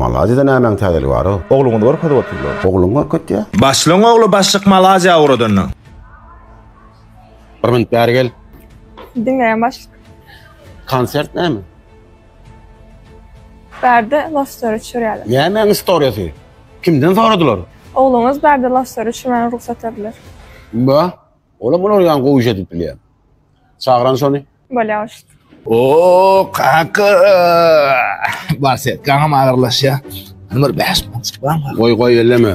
Malaziýada nämäň täzeligi bar-ow? Ogluňyzy görkezip otyrlar. Ogluň görkezýä. Başlygyň ogly başlyk Malaziýa ugradanda. Bir minut bäri gel. Diňleýän başlyk. Konsert näme? Bärde love story düşürýärler. Nämäň istoriýasy? Kimden soradylar? Ogluňyz bärde love story düşürmäge rugsat berdiler. Ba, olam olar ýaly gowy iş edip bilýär. Çagyran şony. Bolýar başlyk. Oo kaka. Barsetkaňam agyrlaşýar. Hany bir 5 manatjyk barmy? Goý goý elleme.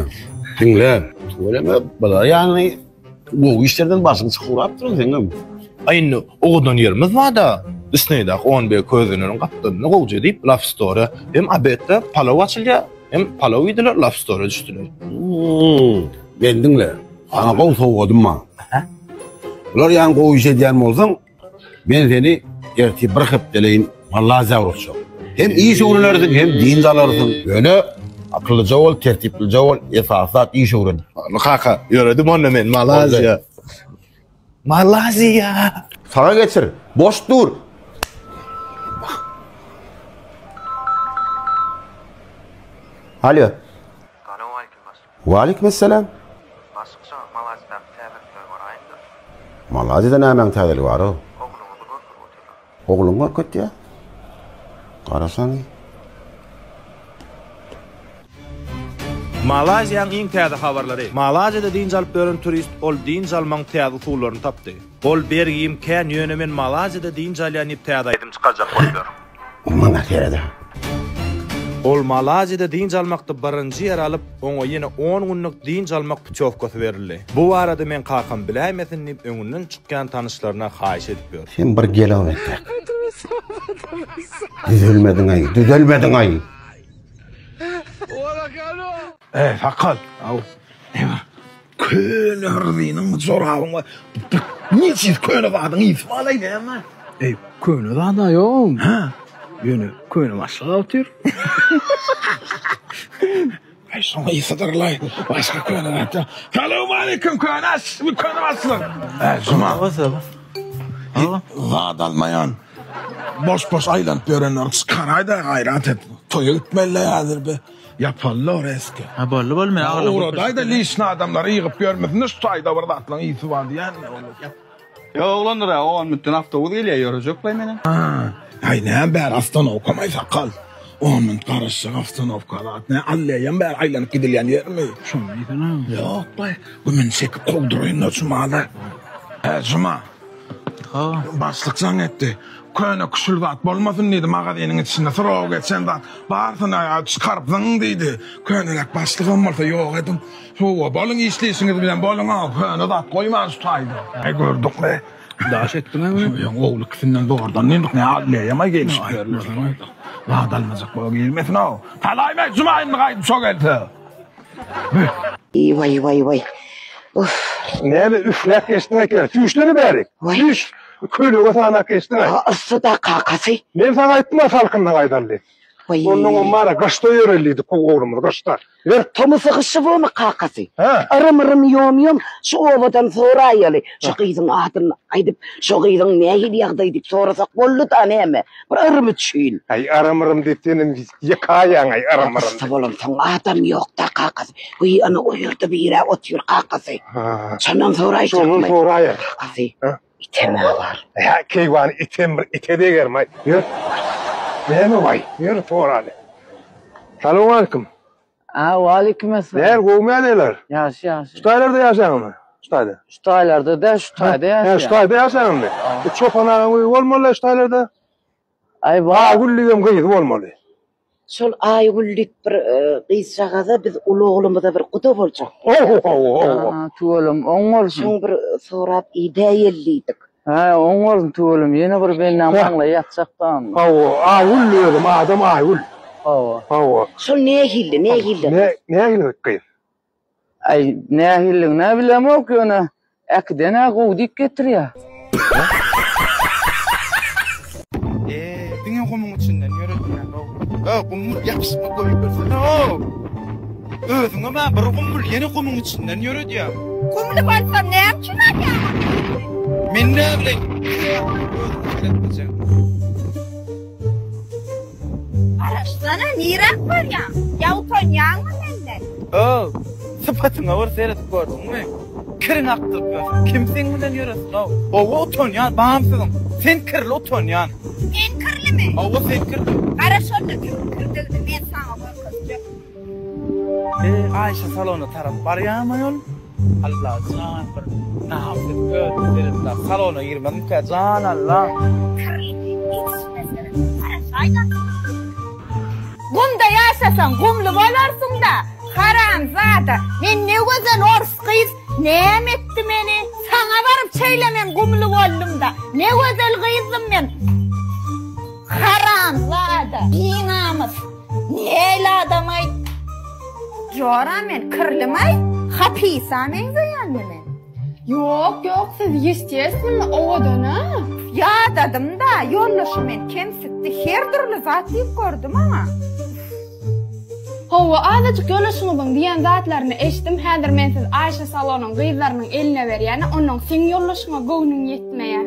Diňle. Tüweleme bular ýaly gowy işlerden başyň çykybrapdyr seňem. Aý indi owadan ýerimiz barda. Disneýdäki on beg közenleriň gapdalynda gowja diýip love story hem obedde palaw açylýar hem palaw iýdiler love story düşdüler. Hmm, Meni diňle. Saňa gowy sowgadym bar. Bular ýaly gowy iş edýän bolsaň, Men seni ertir bir hepdeleýin Malaziýa ugratjak. Hem iş öwrenersiň, hem dynç alarsyň. Ýöne akyllyja bol, tertiplije bol, esasy zat iş öwren. Kaka, ýöredim onda men Malaziýa. Malaziýa! Saga geçir. Boş dur. Alo. Salowmaleýkim başlyk. Waleýkim-esselam. Başlyk şu Malaziýadaky täzelikleri göräýiň-de. Malaziýada nämäň täzeligi bar-ow? Ogluňyzy görkezip otyrlar. Ogluň görkezýä? Garaşaň. Malaziýaň iň täze habarlary. Malaziýada dynç alyp ýören turist ol dynç almagyň täze usullaryny tapdy. Ol bergim kän ýöne men Malaziýada dynç alýan diýip täze aýdym çykarjak bolup ýör. Maňa serede. Ol Malaziýada dynç almakda birinji ýer alyp, oňa ýene on günlük dynç almak putýowkasy berildi. Bu barada meň kakam biläýmesin diýip öňünden çykýan tanyşlaryna haýyş edip ýör. Sen bir gel entek. Düzelmediň-aý, düzelmediň-aý. Eý, sakal. Aw. Näme? Köne hyrzynyň jorabyň bar. Neçiz köne zadyň ysy bar-aý näme? Eý, köne zad-a ýok. Hä? Ýöne köne başlyk otyr. Aý, şoň ysydyr-laý. Başga köne zat ýok. Salowmaleýkim köne köne başlyk. Äý, Juma. Zat almaýan. Boş-boş aýlanyp ýörenleri çykaraý-da gaýrat et. Toýa gitmeli-le häzir be. Ýapaly or eski. Ha boldy boldy men agyrlyk. Ugradaýda lişni adamlary ýygyp ýörmesin-de şu taýda bir zatlaryň ysy bar diýýän. Ýok oglanlar a on minutdan awtobus gelýär ýörejek-laý menem. Aý näme bäri ostanowkam aý sakgal. On minut garaşjak ostanowka zat nä alleýam bäri aýlanyp gidilýän ýermi? Şony diýsene. Ýok-laý bu meni çekip kowduraýyn-da Jumada. Hä Juma. Ha. Başlyk jaň etdi. Köne küşül zat bolmasyn diýdi, magazynyň içinde srogy geçen zat barsyny çykaryp zyňyň diýdi. Köneräk başlygam bolsa ýok ediň. Hawa, boluň işleýşiňiz bilen boluň-a, köne zat goýman şu taýda. Aý gördükmi? Daş etdiň-ä muny. Öň ogly ikisinden zordan dyndyk, ne almaýam-aý gelişip ýörler. Zat almajak bolup girmesin-ow. Talaýmaý, juma indi gaýdyp şo gelse. Waý waý waý. Uff. Näme üfläp geçdiň eken? Süýşlene bärik. Süýş. Kölege sanap geçdiň-aý. A yssyda kakasy. Men saňa aýtdym-a salkynda gaýdaly diýip. Waý. Onnoňam bar-a gyşda ýöreli diýdik oglumyz gyşda. Ber. Tomusy gyşy bormy kakasy? Hä. Yrym-yrym ýom-ýom şu obadan soraýaly. Şu gyzyň adyny aýdyp, şu gyzyň nähili ýagdaýy diýip sorasak boldy-da näme. Bir yrym üçin. Aý yrym-yrym diýip senem ýykaýaň-aý yrym-yrym diýip. Yssy bolansoň adam ýok-da kakasy. Wiý ana o ýerde bir-ä otyr kakasy. Şondan soraýjakmy? Şondan soraýa. Kakasy item-ä bar. Hä keýwany item bir ite degermi-aý. Ýör. Näme waý, ýör soraly. Salowmaleýkim. A, waleýkim essalam. Näl gowumy ýagdaýlar? Ýagşy, ýagşy. Şu taýlarda ýaşaýaňmy? Şu taýda. Şu taýlarda däl, şu taýda ýaşaýan. Hä, şu taýda ýaşaýaňmy? Bu Çopan agaň öýi bolmaly şu taýlarda. Aý, bar. Aýgül diýen gyzy bolmaly. Şol Aýgül diýip bir gyzjagaza biz uly oglumyza bir guda boljak. Oho-ho-ho. A, tüweleme, oň bolsun. Şoň bir sorap idäýeli diýdik. Hä, oň bolsun tüweleme, ýene bir bendäň maňlaýy ýatjak-da onda. Hawa, Aýgül özüm, adam Aýgül. Hawa. Hawa. Şol nähili, nähili gyz? Nähili gyz? Aý, nähililigin-ä bilemok, ýöne äkiden-ä gowy diýip getirýär. Eee, diňe gumuň içinden ýöredýän-ow. Ö, gumul ýapyşma goýbersene-ow. Özüňem-ä bir gumul, ýene gumuň içinden ýöredýäň. Gumly bolsam näme üçin alýaň? Men näbileýin, özüňe seretmejek. Garaşsana, niräk barýaň? Ýa utanýaňmy menden? Öw, sypatyňa bir seredip gördüňmi? Kiriňi akdyryp ýörsüň. Kim seň bilen ýöresin-ow? Hawa, utanýan, bamsyzyň. Sen kirli utanýan. Men kirlimi? Hawa, sen kirli. Gara şonda kimiň kirdigini men saňa görkezjek. Eý, Aýşe salona tarap barýarmy ol? Alla jan bir namys edip özüne seretdä salona girmezmikä jan Alla. Kirli ýetişme seret. Garaşaýda. Gumda ýaşasaň gumly bolarsyňda haramzada. Men ne gözel ors gyz näme etdi meni. Saňa baryp şeýle men gumly boldumda. Ne gözel gyzdym men. Haramzada. Binamys. Näl adamaý. Jora men kirlimaý. Hapisa meňzeýänmi men. Ýok ýok siz ýestestwno owadan-a. Ýadadym-da, ýoldaşym meni kemsitdi, her dürli zat diýip gördi maňa. Hawa, azajyk ýoldaşyňyzyň diýen zatlaryny eşitdim, häzir men sizi Aýşe salonyň gyzlarynyň eline berýän, onnoň seň ýoldaşyňa göwnüň ýetmeýä.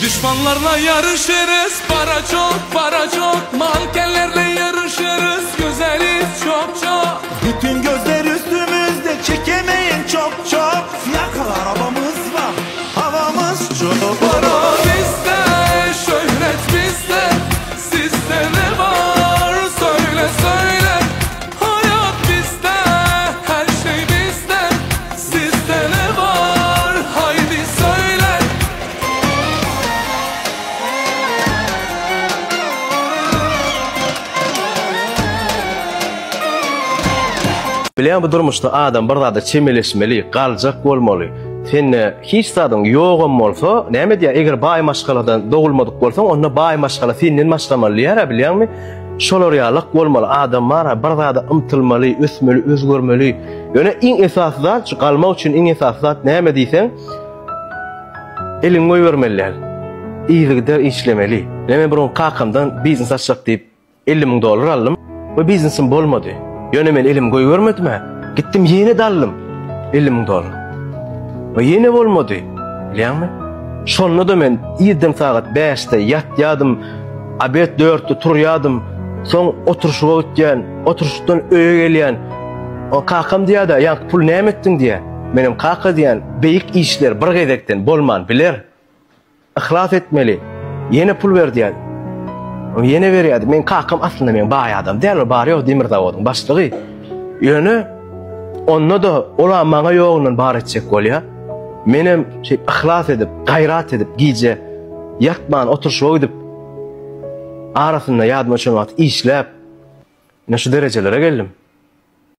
Düşmanlarla yarışırız Para çok para çok Mankenlerle yarışırız Güzeliz çok çok Bütün gözler üstümüzde çekemeyin çok çok Fiyakalı arabamız var havamız çok Para bizde şöhret bizde Sizde ne var söyle söyle Hayat bizde her şey bizde Sizde ne var haydi söyle Bilýän bu durmuşda adam bir zada çemeleşmeli, galjak bolmaly. Sende hiç zadyň ýogam bolsa, näme diýýär, eger baý maşgaladan dogulmadyk bolsaň, onda baý maşgala senden başlamaly diýýär-ä, bilýäňmi? Şolar ýalak bolmaly, adam bar-a, bir zada ymtylmaly, ösmeli, özgermeli. Ýöne iň esasy zat, şu galmak üçin iň esasy zat näme diýseň, eliňi goýbermeli däl. Yzygider işlemeli. Ine men bir gün kakamdan biznes açjak diýip, 50 müň dollar aldym we biznesim bolmady. Ýöne men elimi goýbermedim-ä. Gitdim ýene-de aldym 50 müň dollar. We ýene bolmady. Bilýäňmi? Şonda-da men irden sagat 5-de ýatýadym, obed 4-de turýadym, soň oturyşyga gitýän, oturyşykdan öýe gelýän. O kakam diýýär-de, ýaňky puly näme etdiň diýýär. Menem kaka diýýän, beýik işler bir gezekden bolman biler. Yhlas etmeli. Ýene pul ber diýýär. Ol ýene berýärdi. Meň kakam aslynda meň baý adam däl, ol bary-ýogy demir zawodyň başlygy. Ýöne onda-da olam maňa ýogundan bar etjek bolýar. Menem şeýdip yhlas edip, gaýrat edip gije ýatman oturyşyga gidip arasynda ýadyma düşen wagt işläp ine şu derejelere geldim.